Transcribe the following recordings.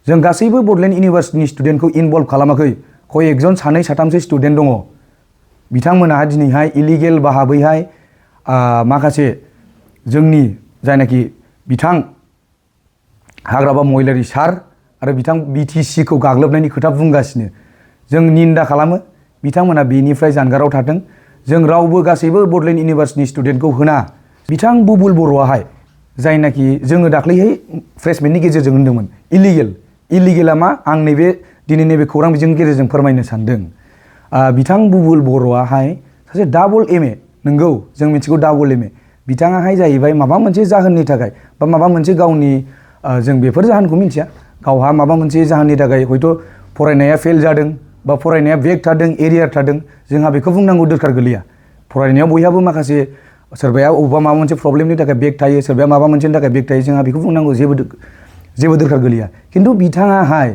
जों गासैबो बड'लेण्ड इउनिभार्सिटिनि स्टुडेन्टखौ इनभल्भ खालामाखै कयेकजन सानै साथामसो स्टुडेन्ट दङ बिथांमोनहा दिनैहाय इलिगेल भाबैहाय माखासे जोंनि जायनाखि बिथां हाग्राबा महिलारि सार आरो बिथां BTC खौ गाग्लोबनायनि खोथा बुंगासिनो जों निन्दा खालामो बिथांमोना बेनिफ्राय जानगाराव थाथों जों रावबो गासैबो बड'लेण्ड इउनिभार्सिटिनि स्टुडेन्टखौ होना बिथां बुबुल बर'आहाय जायनाखि जोङो दाख्लैहाय प्रेस मिटनि गेजेरजों होनदोंमोन इलिगेला मा आं नैबे दिनै नैबे खौरां बिजोंनि गेजेरजों फोरमायनो सानदों बिथां बुबुल बर'आहाय सासे डाबल MA नंगौ जों मिथिगौ डाबल MA बिथाङाहाय जाहैबाय माबा मोनसे जाहोननि थाखाय बा माबा मोनसे गावनि जों बेफोर जाहोनखौ मिथिया गावहा माबा मोनसे जाहोननि थाखाय हयथ' फरायनाया फेल जादों बा फरायनाया बेक थादों एरियार थादों जोंहा बेखौ बुंनांगौ दरखार गैलिया फरायनायाव बयहाबो माखासे सोरबाया अबेबा माबा मोनसे प्रब्लेमनि थाखाय बेक थायो सोरबाया माबा मोनसेनि थाखाय बेक थायो जोंहा बेखौ बुंनांगौ जेबो दरखार गैलिया खिन्थु बिथाङाहाय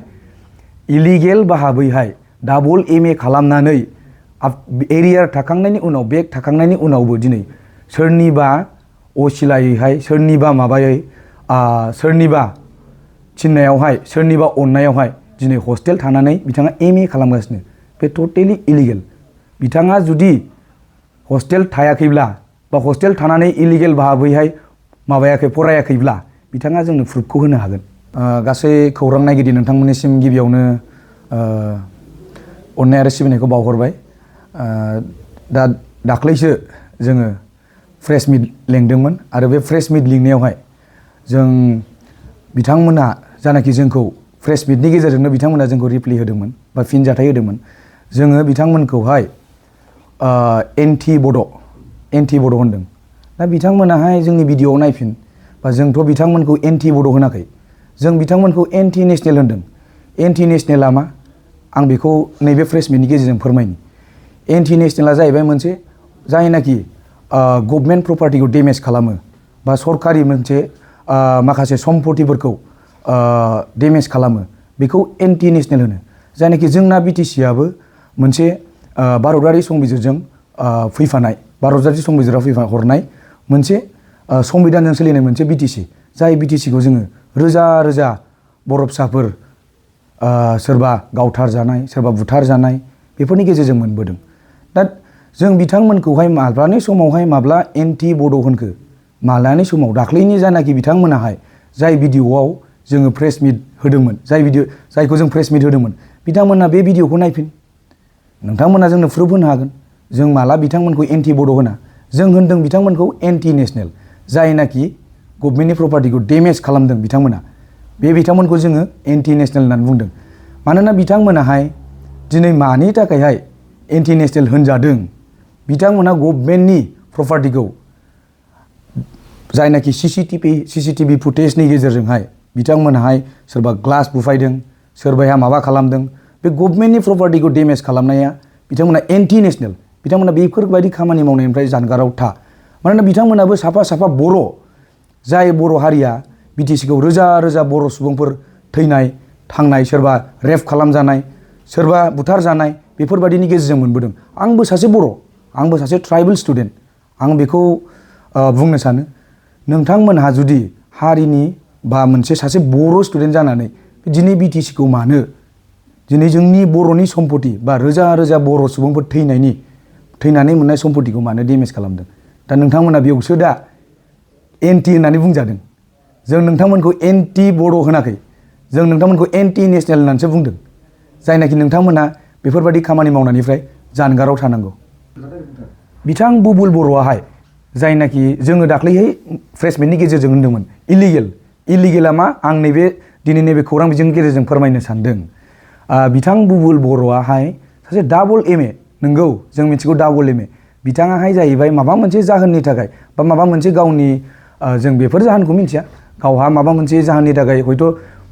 इलिगेल भाबैहाय डाबल MA खालामनानै एरियार थाखांनायनि उनाव बेक थाखांनायनि उनावबो दिनै सोरनिबा असिलायैहाय सोरनिबा माबायै सोरनिबा थिननायावहाय सोरनिबा अननायावहाय दिनै हस्टेल थानानै बिथाङा MA खालामगासिनो बे टटेलि इलिगेल बिथाङा जुदि हस्टेल थायाखैब्ला बा हस्टेल थानानै इलिगेल भाबैहाय फरायाखैब्ला बिथाङा जोंनो प्रुफखौ होनो हागोन गासै खौरां नायगिरि नोंथांमोननिसिम गिबियावनो अननाय आरो सिबिनायखौ बावहरबाय दाख्लैसो जोङो प्रेस मिट लेंदोंमोन आरो बे प्रेस मिट लिंनायावहाय जों बिथांमोनहा जानाखि जोंखौ प्रेस मिटनि गेजेरजोंनो बिथांमोना जोंखौ रिप्लाइ होदोंमोन बा फिनजाथाय होदोंमोन जोङो बिथांमोनखौहाय एन्टि बड' होनदों दा बिथांमोनाहाय जोंनि भिडिअ'आव नायफिन बा जोंथ' बिथांमोनखौ एन्टि बड' होनाखै जों बिथांमोनखौ एन्टि नेसनेल होनदों एन्टि नेसनेला मा आं बेखौ नैबे प्रेस मिटनि गेजेरजों फोरमायनि एन्टि नेसनेला जाहैबाय मोनसे जायनाखि गभर्नमेन्ट प्रपार्टिखौ डेमेज खालामो बा सरकारि मोनसे माखासे सम्पतिफोरखौ डेमेज खालामो बेखौ एन्टि नेसनेल होनो जायनाखि जोंना BTC आबो मोनसे भारतारि संबिजिरजों फैफानाय भारतारि संबिजिराव हरनाय मोनसे संबिधानजों सोलिनाय मोनसे BTC जाय BTC खौ जोङो रोजा रोजा बर' फिसाफोर सोरबा गावथार जानाय सोरबा बुथार जानाय बेफोरनि गेजेरजों मोनबोदों दा जों बिथांमोनखौहाय माब्लानि समावहाय माब्ला एन्टि बड' होनखो मालानि समाव दाख्लैनि जानाखि बिथांमोनाहाय जाय भिडिअ'आव जोङो प्रेस मिट होदोंमोन जायखौ जों प्रेस मिट होदोंमोन बिथांमोना बे भिडिअ'खौ नायफिन नोंथांमोना जोंनो प्रुफ होनो हागोन जों माला बिथांमोनखौ एन्टि बड' होना जों होनदों बिथांमोनखौ एन्टि नेसनेल जायनाखि गभर्नमेन्टनि प्रपार्टिखौ डेमेज खालामदों बिथांमोना बे बिथांमोनखौ जोङो एन्टि नेसनेल होननानै बुंदों मानोना बिथांमोनाहाय दिनै मानि थाखायहाय एन्टि नेसनेल होनजादों बिथांमोना गभर्नमेन्टनि प्रपार्टिखौ जायनाखि CCTV फुटेजनि गेजेरजोंहाय बिथांमोनाहाय सोरबा ग्लास बुफायदों सोरबाया माबा खालामदों बे गभर्नमेन्टनि प्रपार्टिखौ डेमेज खालामनाया बिथांमोना एन्टि नेसनेल बिथांमोना बेफोरबायदि खामानि मावनायनिफ्राय जानगाराव था मानोना बिथांमोनाबो साफा बर' जाय बर' हारिया BTC खौ रोजा रोजा बर' सुबुंफोर थैनाय थांनाय सोरबा रेप खालामजानाय सोरबा बुथार जानाय बेफोरबायदिनि गेजेरजों मोनबोदों आंबो सासे बर' आंबो सासे ट्राइबेल स्टुडेन्ट आं बेखौ बुंनो सानो नोंथांमोनहा जुदि हारिनि बा मोनसे सासे बर' स्टुडेन्ट जानानै दिनै BTC खौ मानो दिनै जोंनि बर'नि सम्पति बा रोजा रोजा बर' सुबुंफोर थैनानै मोननाय सम्पतिखौ मानो डेमेज खालामदों दा नोंथांमोना बेयावसो दा एन्टि होननानै बुंजादों जों नोंथांमोनखौ एन्टि बड' होनाखै जों नोंथांमोनखौ एन्टि नेसनेल होननानैसो बुंदों जायनाखि नोंथांमोना बेफोरबायदि खामानि मावनायनिफ्राय जानगाराव थानांगौ बिथां बुबुल बर'आहाय जायनाखि जोङो दाख्लैहाय प्रेस मिटनि गेजेरजों होनदोंमोन इलिगेला मा आं नैबे दिनै नैबे खौरां बिजोंनि गेजेरजों फोरमायनो सानदों बिथां बुबुल बर'आहाय सासे डाबल MA नंगौ जों मिथिगौ डाबल MA बिथाङाहाय जाहैबाय माबा मोनसे जाहोननि थाखाय बा माबा मोनसे गावनि जों बेफोर जाहोनखौ मिथिया गावहा माबा मोनसे जाहोननि थाखाय हयथ'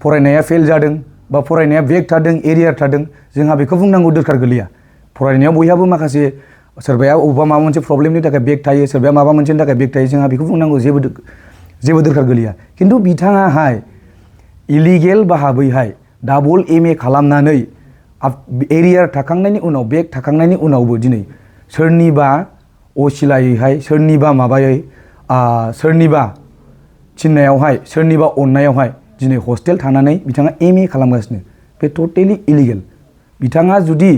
फरायनाया फेल जादों बा फरायनाया बेक थादों एरियार थादों जोंहा बेखौ बुंनांगौ दरखार गैलिया फरायनायाव बयहाबो माखासे सोरबाया अबेबा माबा मोनसे प्रब्लेमनि थाखाय बेक थायो सोरबाया माबा मोनसेनि थाखाय बेक थायो जोंहा बेखौ बुंनांगौ जेबो दरखार गैलिया खिन्थु बिथाङाहाय इलिगेल भाबैहाय डाबल MA खालामनानै एरियार थाखांनायनि उनाव बेक थाखांनायनि उनावबो दिनै सोरनिबा असिलायैहाय सोरनिबा सोरनिबा थिननायावहाय सोरनिबा अननायावहाय दिनै हस्टेल थानानै बिथाङा MA खालामगासिनो बे टटेलि इलिगेल बिथाङा जुदि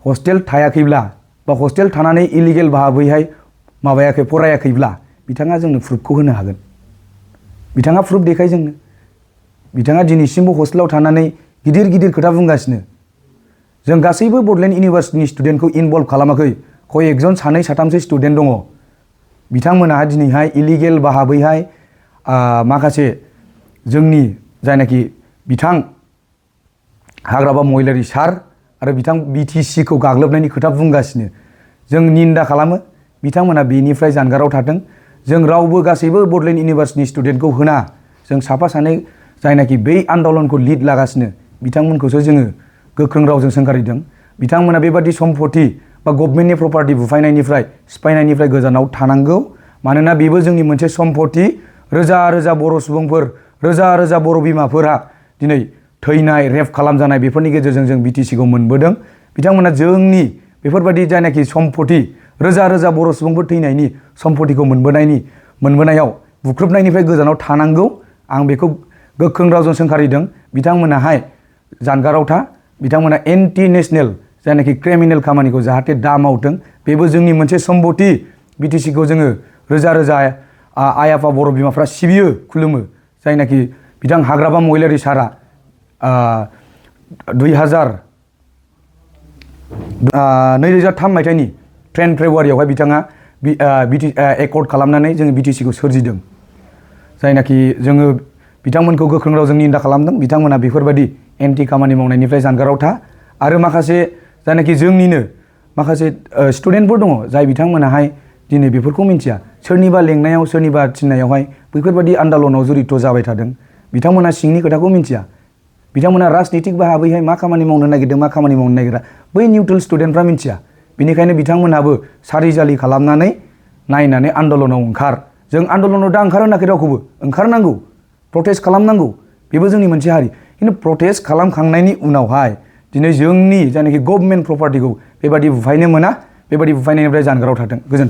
हस्टेल थायाखैब्ला बा हस्टेल थानानै इलिगेल भाबैहाय माबायाखै फरायाखैब्ला बिथाङा जोंनो प्रुफखौ होनो हागोन बिथाङा प्रुफ देखाय जोंनो बिथाङा दिनैसिमबो हस्टेलाव थानानै गिदिर गिदिर खोथा बुंगासिनो जों गासैबो बड'लेण्ड इउनिभार्सिटिनि स्टुडेन्टखौ इनभल्भ खालामाखै कयेकजन सानै साथामसो स्टुडेन्ट दङ बिथांमोनहा दिनैहाय इलिगेल भाबैहाय माखासे जोंनि जायनाखि बिथां हाग्राबा महिलारि सार आरो बिथां BTC खौ गाग्लोबनायनि खोथा बुंगासिनो जों निन्दा खालामो बिथांमोना बेनिफ्राय जानगाराव थाथों जों रावबो गासैबो बड'लेण्ड इउनिभार्सिटिनि स्टुडेन्टखौ होना जों साफा सानै जायनाखि बै आन्दलनखौ लिड लागासिनो बिथांमोनखौसो जोङो गोख्रों रावजों सोंखारिदों बिथांमोना बेबादि सम्पति बा गभर्नमेन्टनि प्रपार्टि बुफायनायनिफ्राय सिफायनायनिफ्राय गोजानाव थानांगौ मानोना बेबो जोंनि मोनसे सम्पति रोजा रोजा बर' सुबुंफोर रोजा रोजा बर' बिमाफोरा दिनै थैनाय रेप खालामजानाय बेफोरनि गेजेरजों जों BTC खौ मोनबोदों बिथांमोना जोंनि बेफोरबायदि जायनाखि सम्पति रोजा रोजा बर' सुबुंफोर थैनायनि सम्पतिखौ मोनबोनायाव बुख्रुबनायनिफ्राय गोजानाव थानांगौ आं बेखौ गोख्रों रावजों सोंखारिदों बिथांमोनाहाय जानगाराव था बिथांमोना एन्टि नेसनेल जायनाखि क्रिमिनेल खामानिखौ जाहाथे दा मावथों बेबो जोंनि मोनसे सम्पति BTC खौ जोङो रोजा रोजा आइ आफा बर' बिमाफ्रा सिबियो खुलुमो जायनाखि बिथां हाग्राबा महिलारि सारा 2003 मायथाइनि 10 फेब्रुवारियावहाय बिथाङा एकर्ड खालामनानै जोङो BTC खौ सोरजिदों जायनाखि जोङो बिथांमोनखौ गोख्रों रावजों निन्दा खालामदों बिथांमोना बेफोरबायदि एन्टि खामानि मावनायनिफ्राय जानगाराव था आरो माखासे जायनाखि जोंनिनो माखासे स्टुडेन्टफोर दङ जाय बिथांमोनाहाय दिनै बेफोरखौ मिन्थिया सोरनिबा लेंनायाव सोरनिबा थिननायावहाय बैफोरबायदि आन्दलनाव जरित जाबाय थादों बिथांमोना सिंनि खोथाखौ मिन्थिया बिथांमोना राजनितिक भाबैहाय मा खामानि मावनो नागिरदों मा खामानि मावनो नागिरा बै निउट्रेल स्टुडेन्टफ्रा मिन्थिया बेनिखायनो बिथांमोनहाबो सारिजालि खालामनानै नायनानै आन्दलनाव ओंखार जों आन्दलनाव दा ओंखार होनाखै रावखौबो ओंखारनांगौ प्रटेस्ट खालामनांगौ बेबो जोंनि मोनसे हारि खिन्थु प्रटेस्ट खालामखांनायनि उनावहाय दिनै जोंनि जायनाखि गभर्नमेन्ट प्रपार्टिखौ बेबादि बुफायनो मोना बेबादि बुफायनायनिफ्राय जानगाराव थाथों गोजोन्थों